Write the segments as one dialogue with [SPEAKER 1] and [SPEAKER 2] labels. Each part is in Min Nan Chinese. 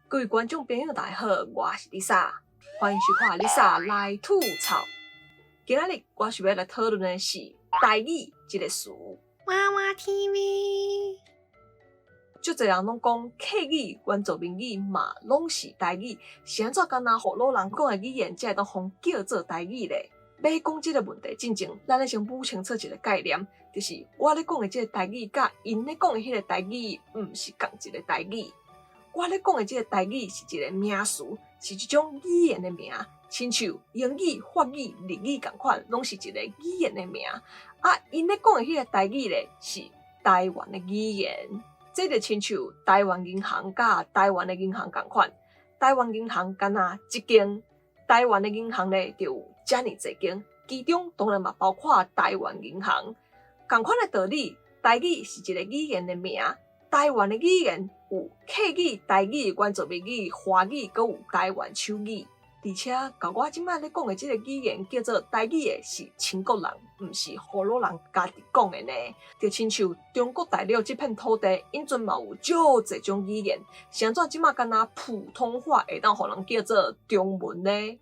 [SPEAKER 1] 各位觀眾朋友，大家好，我是麗莎，歡迎收看麗莎來吐槽。今仔日我想欲來討論的是台語這個詞。
[SPEAKER 2] 娃娃 TV，
[SPEAKER 1] 足濟人攏講客語、原住民語嘛，攏是台語，是按怎敢若予魯人講的語言才會當予叫做台語咧？欲講這個問題進前，咱愛先捋清楚一個概念，就是我咧講的這個台語，佮𪜶咧講的彼個台語，毋是仝一個台語。我咧講的這個台語是一個名詞，是一種語言的名，親像英語、法語、日語仝款，攏是一個語言的名。啊，𪜶咧講的彼個台語咧，是台灣的語言。這就親像台灣銀行佮台灣的銀行仝款，台灣銀行敢若一間，台灣的銀行咧就有遮爾濟間，其中當然嘛包括台灣銀行。仝款的道理，台語是一個語言的名，台灣的語言有客語、台語、原住民語、華語，閣有台灣手語。而且，共我這擺咧講的這個語言叫做台語的是中國人，毋是予魯人家己講的呢。就親像中國大陸這片土地，𪜶陣嘛有足濟種語言，是按怎這擺敢若普通話會當予人叫做中文呢？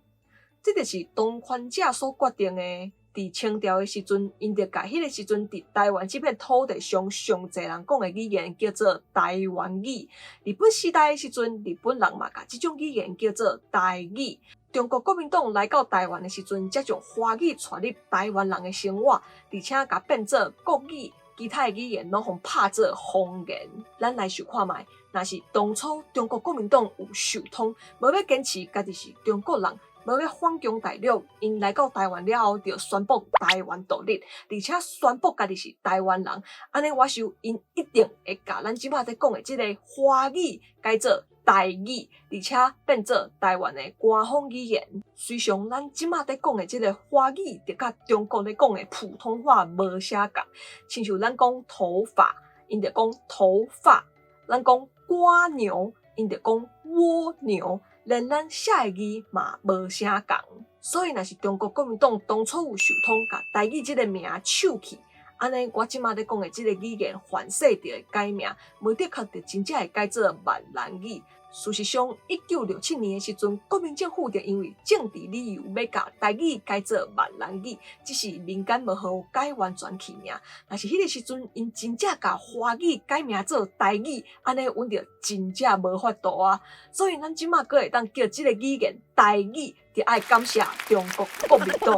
[SPEAKER 1] 這就是當權者所決定的。佇清朝的時陣，𪜶就共彼個時陣佇台灣這片土地上上濟人講的語言叫做台灣語。日本時代的時陣，日本人嘛共這種語言叫做台語。中國國民黨來到台灣的時陣，才將華語帶入台灣人的生活，而且共變做國語，其他的語言攏予拍做方言。咱來想看覓，若是當初中國國民黨有想通，無欲堅持家己是中國人，無欲反攻大陸，𪜶來到台灣了後，就宣布台灣獨立，而且宣布家己是台灣人。按呢，我想𪜶一定會共咱這擺咧講的這個華語改做台語，而且變做台灣的官方語言。雖常咱這擺咧講的這個華語，就佮中國咧講的普通話無啥仝。親像咱講頭髮，𪜶就講頭髮；咱講蝸牛，𪜶就講蝸牛。連咱寫的字嘛無啥仝，所以若是中國國民黨當初有想通共台語這個名搶去，按呢我這馬咧講的這個語言凡勢就會改名，無的確就真正會改做閩南語。事實上，1967年的時陣，國民政府就因為政治理由欲共台語改做閩南語，只是民間無予改完全去爾。若是彼個時陣，𪜶真正共華語改名做台語，按呢阮就真正無法度啊。所以咱這馬閣會當叫這個語言台語，就愛感謝中國國民黨。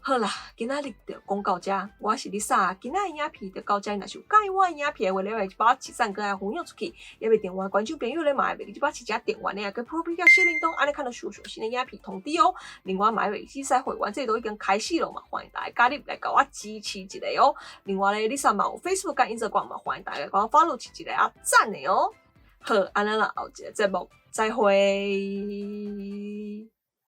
[SPEAKER 1] 好啦，今仔日就講到遮，我是麗莎，今仔的影片就到遮，若是有佮意我的影片的話，你會幫我一讚，閣來分享出去，猶未訂閱觀眾朋友咧，嘛會袂記得幫我一下訂閱的，佮開啟小鈴鐺，按呢看到上上新的影片通知哦。另外，嘛會記使會員制度已經開始了嘛，歡迎大家加入來共我支持一下哦。另外咧，麗莎嘛有 Facebook 佮 Instagram 嘛，歡迎大家共我 follow 一下啊讚的哦。好，按呢啦，後一個節目再會。